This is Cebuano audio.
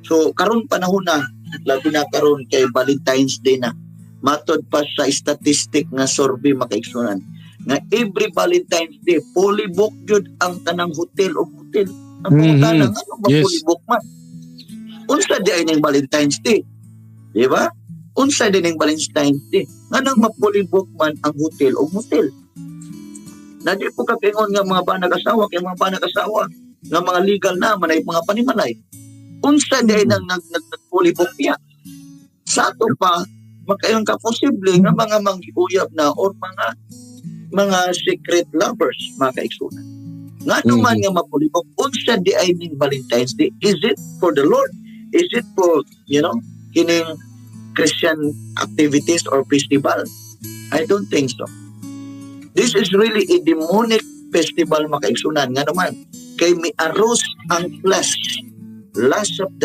So karon panahon na, labi na karon kay Valentine's Day na. Matod pa sa statistic nga survey, mga kaigsuonan, nga every Valentine's Day fully booked jud ang tanang hotel o hotel. Ang pangutana, ngano ba fully booked man? Unsa diay ning Valentine's Day? Di ba? Unsa diay ning Valentine's Day? Nganong ma-fully book man ang hotel o motel? Na di po kakaingon nga mga banag asawa kay mga banag asawa nga mga legal na manay mga panimalay. Unsa diay nang nag fully book niya? Sa ato pa makaingon ka posible nga mga manggiuyab na or mga secret lovers, mga kaigsuonan. Nga man nga ma-fully book, unsa diay ning Valentine's Day? Is it for the Lord? Is it for kining Christian activities or festival? I don't think so. This is really a demonic festival, mga kaigsuonan. Nga naman, kay miaros ang flesh, lust of the